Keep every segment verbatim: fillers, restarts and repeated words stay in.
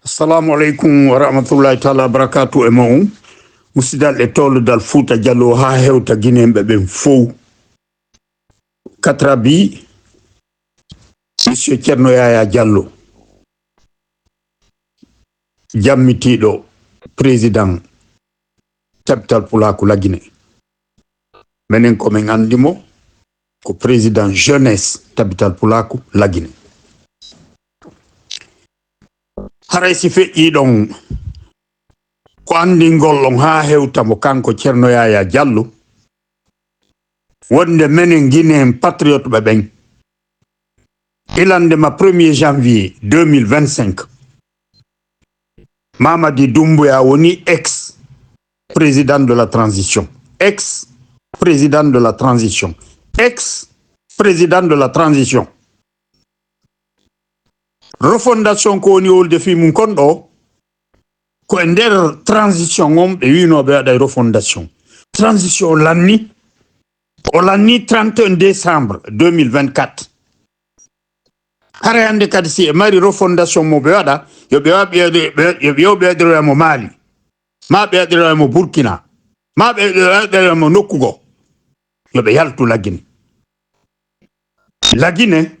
Assalamu aleykum wa rahmatullahi taala wa barakatu e ma'un. Musidal e tolodal Fuuta Jallo haa hewta Gineeɓe ɓen fow. Katrabi, Monsieur Ceerno Yaya Jallo, jammitiiɗo président Capital Pulaaku Lagine. Menen ko men anndi mo ko président jeunesse Capital Pulaaku Lagine. Haray si feƴƴii ɗon, ko anndingol ɗon haa hewta mo kanko Ceerno Yaya Jallo, wonde menen Guinéen patriote ɓe ɓen, ilande ma premier janvier deux mille vingt-cinq, Mamadi Doumbouya woni ex président de la transition. Ex président de la transition. Ex président de la transition. Refondation ko woni wolde fii mum kon ɗo, ko e nder transition on ɓe wiino ɓe waɗay refondation. Transition o lanni, o lanni trente et un décembre deux mille vingt-quatre. Hara hannde kadi si e mari refondation mo ɓe waɗa, yo ɓe wa-, ɓe, ɓe, yo ɓe, yo ɓe waɗiroya mo Mali, ma ɓe waɗiroya mo Burkina, ma ɓe waɗiroya mo nokku goo. Yo ɓe yaltu Lagine. Lagine,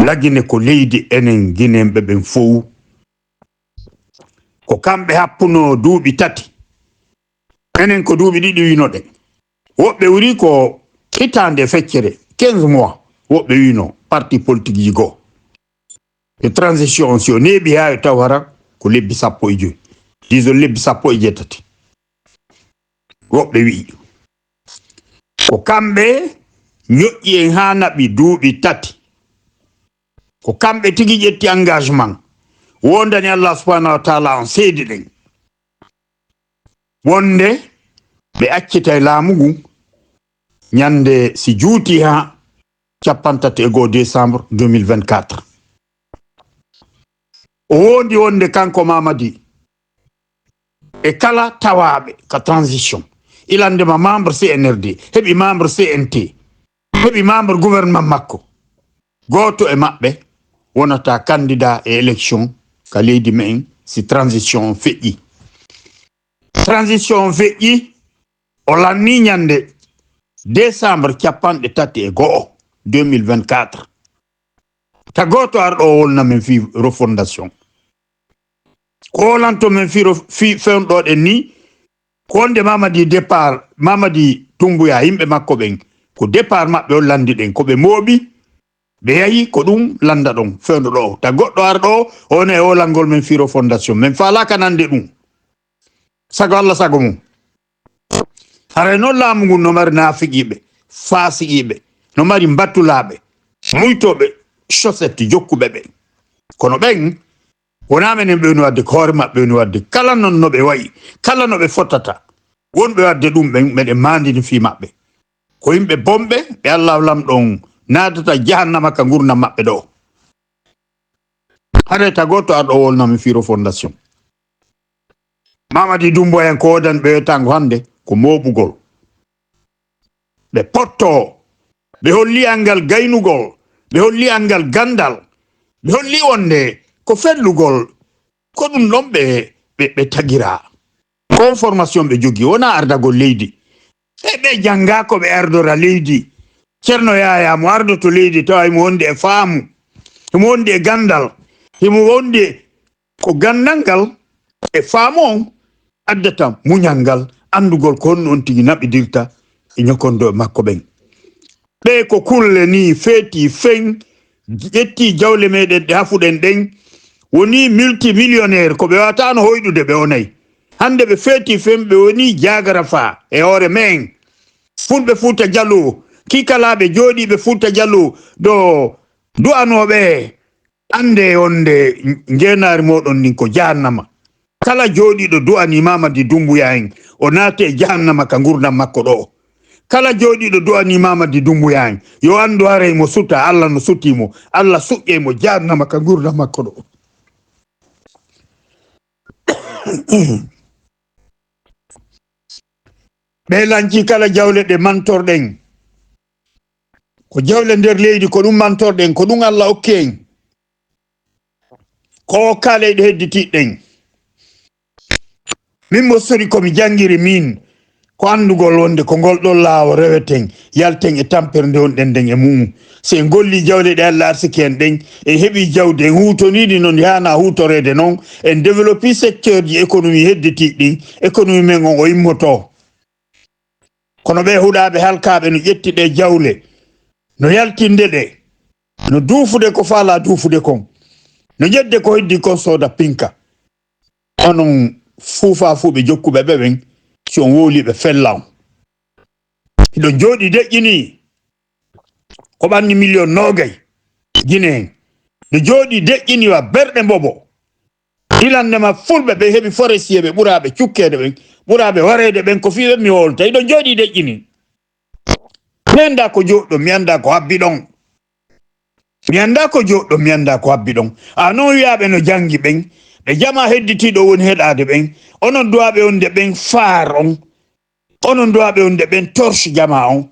Lagine ko leydi enen Ginenɓe ɓen fow. Ko kamɓe happunoo duuɓi tati. Enen ko duuɓi ɗiɗi winoɗen. Woɓɓe wuri ko hitaande feccere, quinze mois. Woɓɓe wino parti politique ji goo. E transition on, si o neeɓi haa e taw hara ko lebbi sappo e joy. Disons lebbi sappo e jeetati. Woɓɓe wi'i ko kamɓe ñoƴƴi en haa naɓi duuɓi tati. Ko kamɓe tigi ƴetti engagement. Wondani Allah subhanahu wa taala on seedi ɗen. Wonde ɓe accitay laamu ngun ñande si juuti haa cappanɗe tati e goo décembre deux mille vingt-quatre. O wondi wonde kanko Mamadi e kala tawaaɓe ka transition, ilande ma membre C N R D, heɓi membre C N T, heɓi membre gouvernement makko. Gooto e maɓɓe wonata candidat e élection ka leydi men si transition on feƴƴi. Transition on feƴƴi, o lanni ñande décembre cappanɗe tati e go'o deux mille vingt-quatre. Ta gooto arɗo o wolna men fii refondation. Ko wolanto men fii ro-, fii fewndo ɗen ni, ko wonde Mamadi départ, Mamadi Doumbouya, yimɓe makko ɓen, ko départ maɓɓe on landi ɗen, ko ɓe mooɓi, ɓe yahi, ko ɗum landa ɗon, fewndo ɗo. Ta goɗɗo arɗo o, o wona e wolangol men fii refondation. Men faalaaka nande ɗum. Sago Allah, sago mum. Haray non laamu ngun no mari naafiqiiɓe, faasiqiiɓe, no mari mbatulaaɓe, muytooɓe chaussette jokkuɓe ɓe. Kono ɓen, wonaa menen ɓe woni waɗde, ko hoore maɓɓe woni waɗde. Kala non no ɓe wa'i, kala no ɓe fotata, wonɓe waɗde ɗum ɓen, meɗen maandini fii maɓɓe. Ko yimɓe bonɓe, ɓe Allah Lamɗo on naadata jahannama ka ngurndan maɓɓe ɗo. Haray ta gooto arɗo o wolna mi fii refondation. Mamadi Doumbouya en ko woodani ɓe wetango hannde ko mooɓugol. Ɓe pottoo, ɓe holli angal gaynugol, ɓe holli angal ganndal, ɓe holli wonde ko fellugol, ko ɗum ɗon ɓe, ɓe, ɓe tagiraa. Ko on formation ɓe jogii, wonaa ardagol leydi. E ɓe janngaa ko ɓe ardora leydi. Ceerno Yaayaa mo ardoto leydi tawa himo wondi e faamu, himo wondi e ganndal, himo wondi e ko ganndal ngal e faamu on addata muñal ngal, anndugol ko honno on tigi naɓidirta e ñokondo e makko ɓen. Ɓee ko kulle nii feetii fen, ƴettii jawle meɗen ɗe hafuɗen ɗen, wonii multimillionnaire, ko ɓe waawataano hoyɗude ɓe onay. Hannde ɓe feetii fen, ɓe wonii jaagara faa e hoore men. Fulɓe Fuuta Jaloo, kiikalaaɓe jooɗiiɓe Fuuta Jaloo ɗo du'anooɓe, annde wonde njeenaari mooɗon ndin ko jahannama. Kala jooɗiiɗo du'anii Mamadi Doumbouya en, o naati e jahannama ka ngurndan makko ɗo. Kala jooɗiiɗo du'anii Mamadi Doumbouya en, yo anndu haray mo suta, Allah no sutii mo, Allah suƴƴay mo jahannama ka ngurndan makko ɗo. Ɓe lancii kala jawle ɗe mantorɗen. Ko jawle nder leydi, ko ɗum mantorɗen, ko ɗum Allah okki en. Ko o kaaley ɗo hedditiiɗen. Min mo sori ko mi janngiri min, ko anndugol wonde ko ngol ɗon laawo reweten, yalten e tampere nde wonɗen nden e mum. Si en gollii jawle ɗe Allah arsiki en ɗen, en heɓii jawdi, en huutonii ɗi no ndi haanaa huutoreede non, en développii secteur ji économie hedditiiɗi ɗin, économie men on o immotoo. Kono ɓee huɗaaɓe halkaaɓe no ƴetti ɗee jawle, no yaltinde ɗe, no duufude ko faalaa duufude kon, no ƴedde ko heddii kon sooda pinka. Onon fuufaa fuu ɓe jokkuɓe ɓe ɓen, si on wowlii ɓe fella on. Hiɗon jooɗii deƴƴinii ko ɓanni miliyon noogay Gine en. No jooɗii deƴƴinii wa berɗe mbobo. Ilannde ma fulɓe ɓe heɓi forestier ɓe ɓuraaɓe cukkeede ɓen, ɓuraaɓe wareede ɓen, ko fii ɓen mi wowlata. Hiɗon jooɗii deƴƴinii. Mi anndaa ko jooɗɗon, mi anndaa ko habbi ɗon. Mi anndaa ko jooɗɗon, mi anndaa ko habbi ɗon. A non wiyaaɓe no janngi ɓen, ɓe jamaa hedditiiɗo woni heɗaade ɓen. Onon duwaaɓe wonde ɓen faar on. Onon duwaaɓe wonde ɓen torche jamaa on.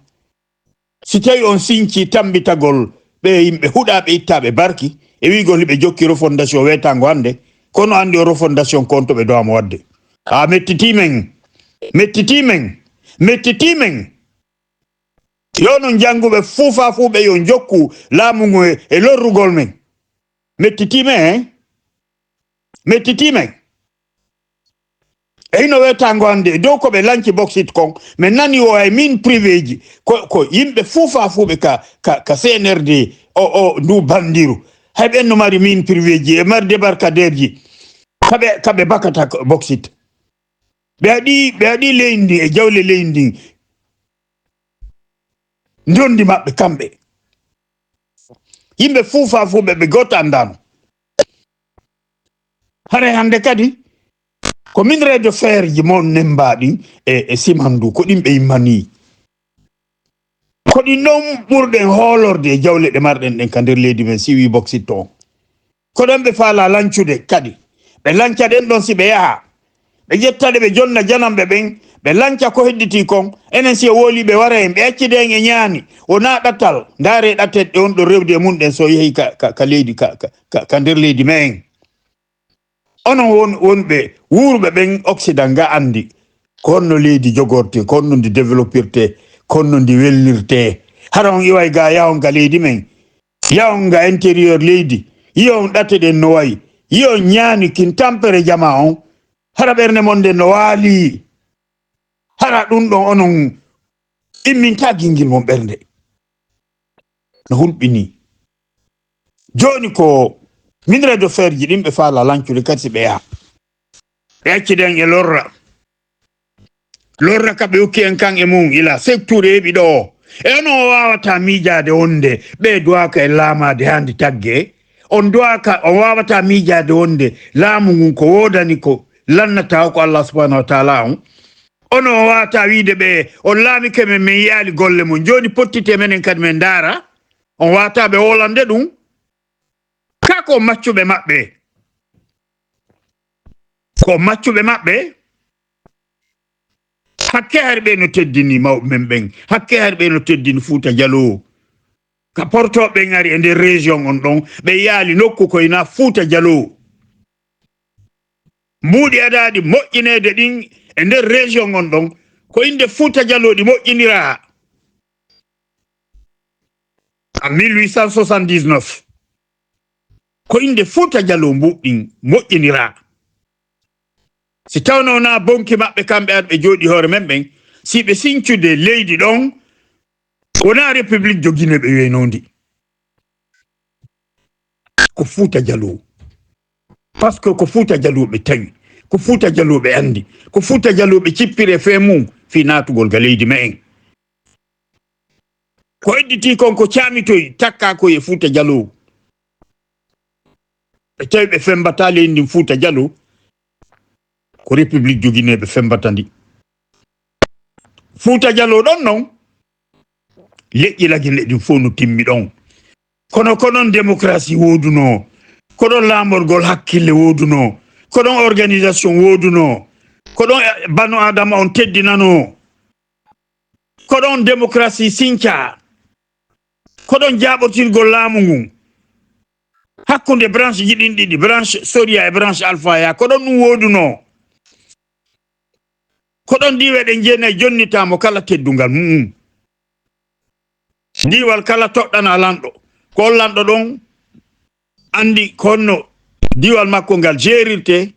Si tawi on sincii tammbitagol ɓe yimɓe huɗaaɓe ittaaɓe barki, e wi'gol hiɓe jokki refondation weetaango hannde, kono anndi o refondation ko on to ɓe dowaamo waɗde. A mettitii men, mettitii men, mettitii men. Yo non jannguɓe fuufaa fuu ɓe yo njokku laamu ngu e, e lorrugol men. Mettitii men, eh? Mettitii men. E hino weetaango hannde, e dow ko ɓe lanci boksit kon, min nani o ay min privé ji, ko, ko yimɓe fuufaa fuu ɓe ka, ka, ka C N R D, o, o, ndu bandiru. Hay ɓen no mari min privé ji, e mari débarcadère ji. Ka ɓe, ka ɓe bakata ko boksit. Ɓe haɗi, ɓe haɗi leydi ndi e jawle leydi ndin. Ndondi maɓɓe kamɓe. Yimɓe fuufaa fuu ɓe, ɓe gooto anndaano. Haray hannde kadi, ko minerai de fer ji mon nembaa ɗin e, e siman ndu, ko ɗin ɓe immanii. Ko ɗin ɗon ɓurɗen hoolorde e jawle ɗe marɗen ɗen ka nder leydi men, si wii boksit on. Ko ɗon ɓe faalaa lancude kadi. Ɓe lanca ɗen ɗon si ɓe yaha. Ɓe ƴetta ɗe ɓe jonna jananɓe ɓen. Ɓe lanca ko hedditii kon. Enen si o woolii ɓe wara en, ɓe accida en e ñaani. Wonaa ɗatal. Ndaaree ɗate ɗe on ɗon rewde e mun ɗen so yehi ka, ka, ka leydi, ka, ka, ka, ka nder leydi me'en. Onon won, wonɓe wuurɓe ɓen Occident ga anndi. Ko honno leydi jogortee, ko honno ndi développirtee, ko honno ndi welnirtee. Hara on iway ga, yahon ga leydi men. Yahon ga intérieur leydi, yi'on ɗate ɗen no wayi, yi'on ñaani kin tampere jamaa on, hara ɓernde mon nden no waali, hara ɗun ɗon onon immintaa gingil mon ɓernde. No hulɓinii. Jooni ko minerai de fer ji ɗin ɓe faalaa lancude kadi si ɓe yaha. Ɓe accida en e lorra. Lorra ka ɓe okki en kan e mun, ila sektuure heɓi ɗo. E ono o waawataa miijaade wonde ɓe duwaaka e laamaade haa ndi tagge. On duwaaka, on waawataa miijaade wonde laamu ngun ko woodani ko lannataa ko Allah subhanahu wa taala on. Ono on waawataa wiide ɓe, on laamike men, men yi'aali golle mon. Jooni pottitee menen kadi men ndaara. On waawataa ɓe wowlande ɗun. Kaa ko maccuɓe maɓɓe. Ko maccuɓe maɓɓe. Hakke hari ɓe no teddini mawɓe men ɓen. Hakke hari ɓe no teddini Fuuta Jaloo. Ka portooɓe ɓen ari e nder région on ɗon, ɓe yaali nokku koy na Fuuta Jaloo. Mbuuɗi adaaɗi moƴƴineede ɗin e nder région on ɗon, ko innde Fuuta Jaloo ɗi moƴƴiniraa. En mille huit cent soixante-dix-neuf. Ko innde Fuuta Jaloo mbuuɗi ɗin moƴƴiniraa. Si tawno wonaa bonki maɓɓe kamɓe arɓe jooɗi hoore men ɓen, si ɓe sincude leydi ɗon, wonaa République de Guinée ɓe wiyaynoo ndi. Ko Fuuta Jaloo. Parce que ko Fuuta Jaloo ɓe tawi, ko Fuuta Jaloo ɓe anndi, ko Fuuta Jaloo ɓe cippiri e fee mum fii naatugol ga leydi me'en. Ko hedditii kon ko caamitoy takkaa koy e Fuuta Jaloo. Ɓe tawi ɓe femmbataa leydi ndin Fuuta Jaloo. Ko République de Guinée ɓe femmbata ndi. Fuuta Jaloo ɗon non, leƴƴi Lagine ɗin fow no timmi ɗon. Kono ko ɗon démocratie woodunoo, ko ɗon laamorgol hakkille woodunoo, ko ɗon organisation woodunoo, ko ɗon, eh, banu Aadama on teddinanoo, ko ɗon démocratie sincaa, ko ɗon jaaɓotirgol laamu ngun. Hakkunde branche ji ɗin ɗiɗi, branche Soria e branche Alfaya, ko ɗon ɗum woodunoo. Ko ɗon diiwe ɗen jeenay jonnitaamo kala teddungal mu'um. Diiwal kala toɗɗana lanɗo. Ko on lanɗo ɗon anndi ko honno diiwal makko ngal jeerirtee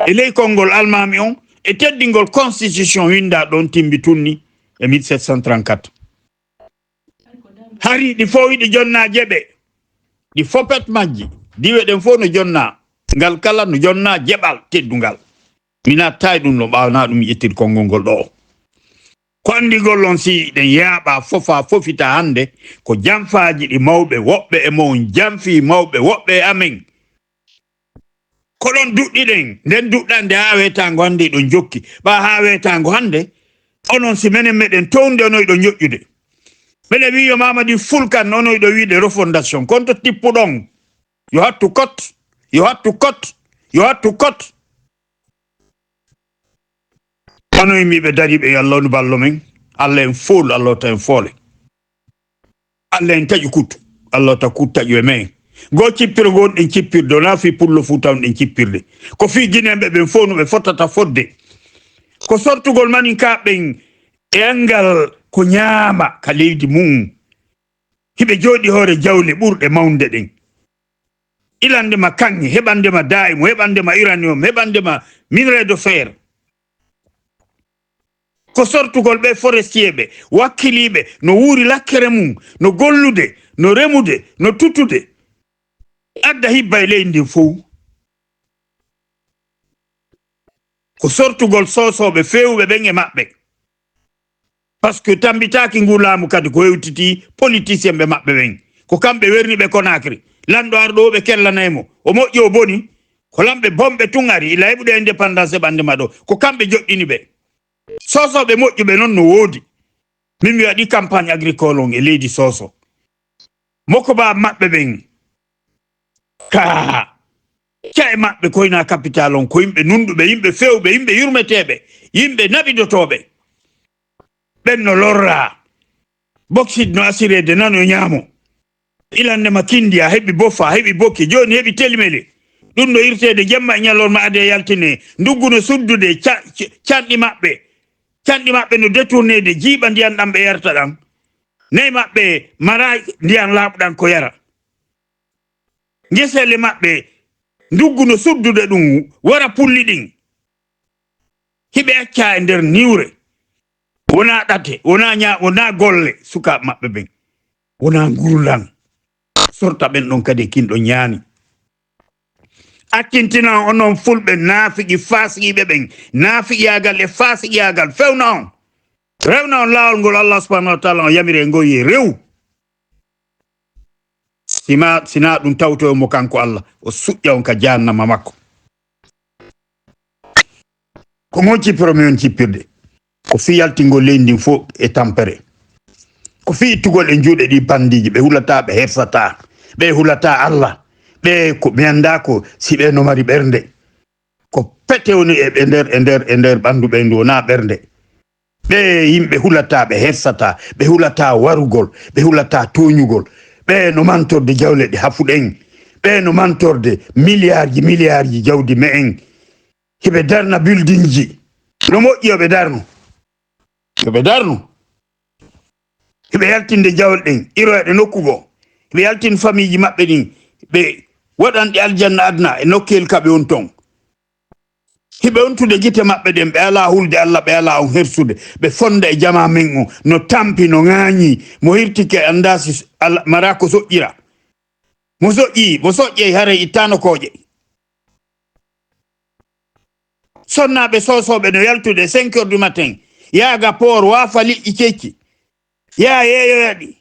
e ley konngol almaami on e teddingol constitution winndaa ɗon timbi tunni e mille sept cent trente-quatre. Hari ɗi fow hiɗi jonnaa jeɓe. Ɗi fopet majji. Diiwe ɗen fow no jonnaa. Ngal kala no jonnaa jeɓal teddungal. Mi naattaa e ɗum no ɓaawnaa ɗum ƴettir konngol ngol ɗoo. Ko anndi gollon si ɗen yaaɓaa, fofaa, fofitaa hannde, ko janfaaji ɗi mawɓe woɓɓe e mon janfii mawɓe woɓɓe e amen. Ko ɗon duɗɗiɗen, nden duɗɗande haa weetaango hannde iɗon jokki. Ɓaa haa weetaango hannde, onon si menen meɗen townde, onon iɗon ñoƴƴude. Meɗen wi'i yo Mamadi Fulkan, onon iɗon wi'ude refondation. Kon to tippuɗon? Yo hattu kot, yo hattu kot, yo hattu kot. Onon yimɓe dariiɓe, yo Allah wonu ballo men. Allah en foolu, Allah wota en foole. Allah en taƴu kuttu, Allah wota kuttu taƴu e men. Goo cippiro goo ɗen cippirde, wonaa fii pullo fuu tawon ɗen cippirde. Ko fii Gineeɓe ɓen fow no ɓe fotata fodde. Ko sortugol maninkaa ɓen e anngal ko ñaama ka leydi mum. Hiɓe jooɗi hoore jawle ɓurɗe mawnde ɗen. Ilande ma kaŋŋe, heɓande ma daayimu, heɓande ma uranium, heɓande ma minerai de fer. Ko sortugol ɓe forestier ɓe, wakkiliiɓe, no wuuri lakkere mum, no gollude, no remude, no tuttude. Adda hibba e leydi ndin fow. Ko sortugol soosooɓe feewuɓe ɓen e maɓɓe. Parce que tammbitaaki nguu laamu kadi ko hewtitii politicien ɓe maɓɓe ɓen. Ko kamɓe werni ɓe Conakry. Lanɗo arɗo o ɓe kellanay mo. O moƴƴi o boni. Ko lamɓe bonɓe tun ari. Ila heɓude indépendance e ɓannde ma ɗo. Ko kamɓe joɗɗini ɓe. Soosooɓe moƴƴuɓe non no woodi. Min mi waɗi campagne agricole on e leydi Sooso. Moko ba maɓɓe ɓen. Kaa. Ca'e maɓɓe koyna capital on ko yimɓe nunɗuɓe, yimɓe fewɓe, yimɓe yurmeteeɓe, yimɓe naɓidotooɓe. Ɓen no lorra. Boksit no asireede nano ñaamo. Ilande ma kindi, a heɓi bofa, a heɓi bokki, jooni heɓi telimele. Ɗum no irteede jemma e ñalorma ade yaltine. Nduggu no suddude ca-, ca-, canɗi maɓɓe. Canɗi maɓɓe no détourneede jiiɓa ndiyan ɗan ɓe yarta ɗan. Nayi maɓɓe mara ndiyan laaɓɗan ko yara. Ngesele maɓɓe nduggu no suddude ɗum wara pulli ɗin. Hiɓe acca e nder niwre. Wonaa ɗate, wonaa ñaa-, wonaa golle sukaaɓe maɓɓe ɓen. Wonaa ngurlan. Sorta ɓen ɗon kadi e kin ɗon ñaani. Accintina on onon fulɓe naafiqi faasiqiiɓe ɓen. Naafiqiyaagal e faasiqiyaagal fewna on. Rewna on laawol ngol Allah subhanahu wa taala on yamiri e ngoye rew. Sima, sina ɗum tawtoyo mo kanko Allah, o suƴƴa on ka jahannama makko. Ko mo cippiro mi on cippirde. Ko fii yaltingol leydi ndin fof e tampere. Ko fii ittugol e juuɗe ɗi bandiiji, ɓe hulataa, ɓe hersataa, ɓe hulataa Allah, ɓe ko mi anndaa ko si ɓe no mari ɓernde. Ko pete woni e, e nder, e nder, e nder ɓanndu ɓe ndu wonaa ɓernde. Ɓe yimɓe hulataa, ɓe hersataa, ɓe hulataa warugol, ɓe hulataa tooñugol. Ɓe no mantorde jawle ɗe hafu ɗen. Ɓe no mantorde miliyaarji, miliyaarji jawdi me'en. Hiɓe darna buildingji. No moƴƴi yo ɓe darnu. Yo ɓe darnu. Hiɓe yaltinde jawle ɗen, iroya ɗe nokku goo. Hiɓe yaltin famiiji maɓɓe ɗin, ɓe waɗan ɗi aljanna adna e nokkeel ka ɓe woni ton. Hiɓe wontude gite maɓɓe ɗen, ɓe alaa hulde Allah, ɓe alaa on hersude. Ɓe fonda e jamaa men on, no tampi, no ŋaañi, mo hirtike anndaa si Allah maraa ko soƴƴira. Mo soƴƴi, mo soƴƴey haray ittaano kooƴe. Sonnaaɓe soosooɓe no yaltude cinq heures du matin, yaaga port, waafa liƴƴi kecci, yaa yeeyoya ɗi,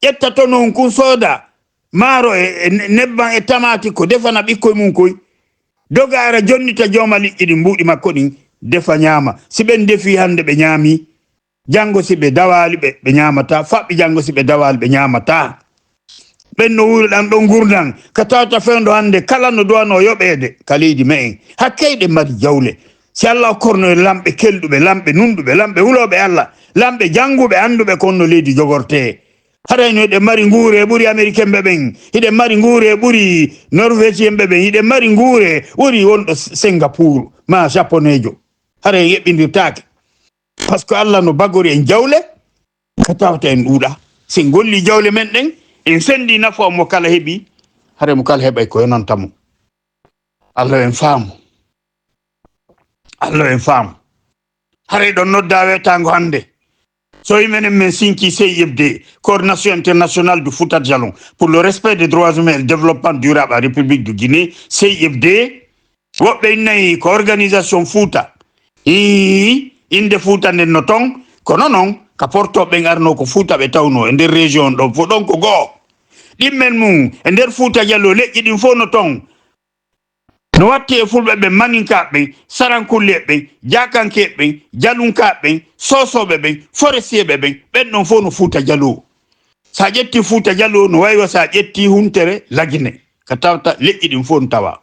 ƴetta tono on kun sooda maaro e, e ne-, nebban e tamaati ko defana ɓikkoy mun koy. Doga ara jonnita jooma liƴƴi ɗin, mbuuɗi makko ɗin, defa ñaama. Si ɓen defii hannde ɓe ñaamii, janngo si ɓe dawaali ɓe, ɓe ñaamataa, faɓɓi janngo si ɓe dawaali ɓe ñaamataa. Ɓen no wuuri ɗan ɗon ngurndan, ka tawata fewndo hannde kala no duwanoo yoɓeede ka leydi me'en. Hakkey ɗen mari jawle. Si Allah okkorno en lamɓe kelɗuɓe, lamɓe nunɗuɓe, lamɓe hulooɓe Allah, lamɓe jannguɓe, annduɓe ko honno leydi jogortee. Harayno hiɗen mari nguure ɓuri Amerikenɓe ɓen, hiɗen mari nguure ɓuri Norvégienɓe ɓen, hiɗen mari nguure ɓuri wonɗo Singapour ma Japoneejo. Haray en eɓɓindirtaake. Parce que Allah no bagori en jawle, ka tawata en ɗuuɗa. Si en golli jawle men ɗen, en sendi nafa on mo kala heɓi, haray mo kala heɓay ko yonanta mo. Allah en faamu. Allah en faamu. Haray ɗon nodda weetaango hannde. So i menen men sinki C I F D, Coordination Internationale du Fouta Djallon pour le respect des droits humains et le développement durable en République de Guinée, C I F D, woɓɓe innayi ko organisation Fouta. Ii, innde Fouta nden no ton, kono non, ka porto ɓen arno ko Fouta ɓe tawno e nder région ɗon, fof ɗon ko go'o. Ɗimmen mum, e nder Fouta Djallon, leƴƴi ɗin fof no ton. No watti e Fulɓe ɓen, Maninkaaɓe ɓen, Sarankulleeɓe ɓen, Jaakankeeɓe ɓen, Jalunkaaɓe ɓen, Soosooɓe ɓen, Forestieeɓe ɓen, ɓen ɗon fof no Fuuta Jaloo. So a ƴettii Fuuta Jaloo, no wayi wa so a ƴettii huntere Lagine, ka tawata leƴƴi ɗin fof no tawaa.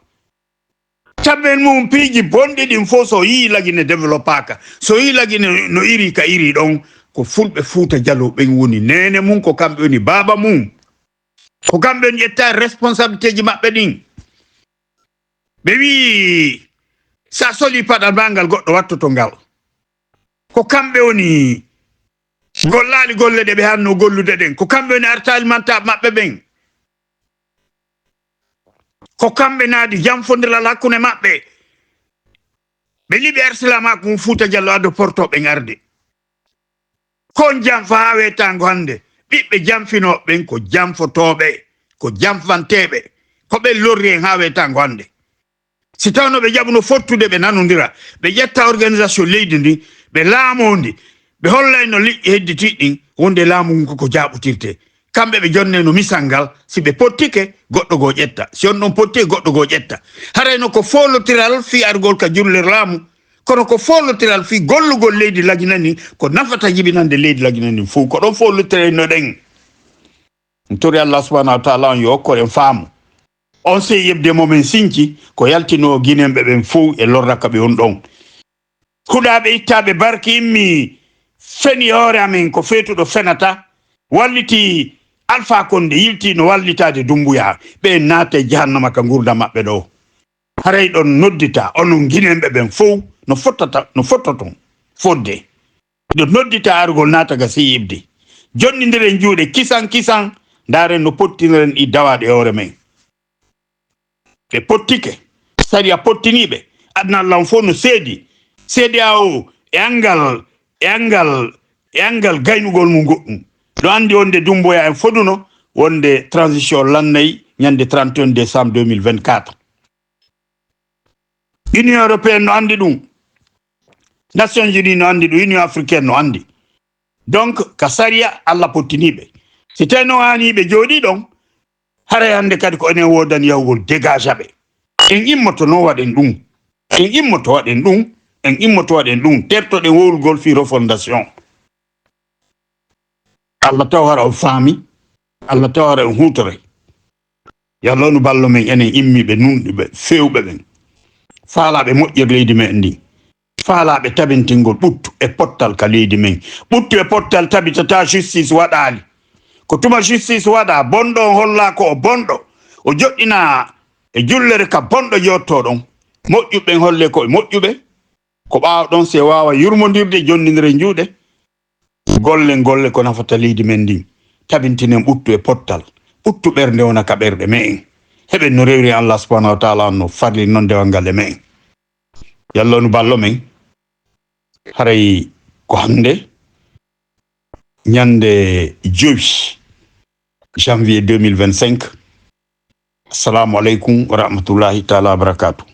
Tabbel mum, piiji bonɗi ɗin fof, so yii Lagine développaaka, so yii Lagine no iri ka iri ɗon, ko Fulɓe Fuuta Jaloo ɓen woni neene mum, ko kamɓe woni baaba mum. Ko kamɓe woni ƴetta responsabilitéeji maɓɓe ɗin. Ɓe wi'i, sa soli paɗal ma ngal, goɗɗo wattoto ngal. Ko kamɓe woni gollaali golle ɗe ɓe hanno gollude ɗen. Ko kamɓe woni artaali mantaaɓe maɓɓe ɓen. Ko kamɓe naadi janfondiral hakkunde maɓɓe. Ɓe liɓi arsilaamaaku ngu Fuuta Jallo addo porto ɓen arde. Ko on janfa haa weetaango hannde. Ɓiɓɓe janfinooɓe ɓen ko janfotooɓe, ko janfanteeɓe. Ko ɓen lorri en haa weetaango hannde. Si tawno ɓe jaɓuno fottude, ɓe nanondira, ɓe ƴetta organisation leydi ndin, ɓe laamoo ndi, ɓe hollayno liƴƴi hedditiiɗi ɗin, wonde laamu ngun koko jaaɓotirte. Kamɓe ɓe jonnayno misal ngal, si ɓe pottike, goɗɗo goo ƴetta. Si on ɗon pottike, goɗɗo goo ƴetta. Harayno ko foolotiral fii argol ka jullere laamu, kono ko foolotiral fii gollugol leydi Lagine ndin, ko nafata jibinande leydi Lagine ndin fow. Ko ɗon foolotirayno ɗen. En tori Allah subhanahu wa taala on yo okkor en faamu. On sey yeɓde mo men sinci, ko yaltinoo Ginenɓe ɓen fow e lorra ka ɓe on ɗon. Huɗaaɓe ittaaɓe barki immi, feni hoore amen ko feetuɗo fenata, walliti Alfa Konde, yilti no wallitaade Dumbuya, ɓe naata e jahannama ka ngurndan maɓɓe ɗo. Haray ɗon noddita onon Ginenɓe ɓen fow no fottata, no fottoton fodde. Ɗo noddita argol naata ga sey ibde. Jonnindiren juuɗe kisan kisan, ndaaren no pottiniren ɗi dawaaɗe hoore men. Ɓe pottike. Sariya pottiniiɓe. Aduna Allah on fof no seedi. C D A O e anngal, e anngal, e anngal gaynugol mum goɗɗum. No anndi wonde Dumbuya en foduno wonde transition lannay ñande trente et un décembre deux mille vingt-quatre. Union européenne no anndi ɗum. Nations Unies no anndi ɗum. Union africaine no anndi. Donc, ka sariya Allah pottiniiɓe. Si tawi no haani ɓe jooɗii ɗon, haray hannde kadi ko enen woodani yahugol dégage ɓe. En immoto no waɗen ɗum. En immoto waɗen ɗum. En immoto waɗen ɗum. Tertoɗen wowlugol fii refondation. Allah taw hara on faami. Allah taw hara on huutoray. Yo Allah wonu ballo men enen immiiɓe, nunɗuɓe, feewɓe ɓen. Faalaaɓe moƴƴere leydi men ndin. Faalaaɓe tabintingol ɓuttu e pottal ka leydi men. Ɓuttu e pottal tabitataa, justice waɗaali. Ko tuma justice waɗaa, bonɗo on hollaa ko o bonɗo. O joɗɗinaa e jullere ka bonɗo jooɗotoo ɗon. Moƴƴuɓe ɓen hollee ko ɓe moƴƴuɓe. Ko ɓaawo ɗon si en waawa yurmondirde, jonnindira juuɗe. Gollen golle ko nafata leydi men ndin. Tabintinen ɓuttu e pottal. Ɓuttu ɓernde wona ka ɓerɗe me'en. Heɓen no rewri Allah subhanahu wa taala on no farli non dewal ngal e me'en. Yo Allah wonu ballo men. Haray ko hannde ñande jowi janvier deux mille vingt-cinq. Assalamu aleykum wa rahmatullahi taala wa barakatuh.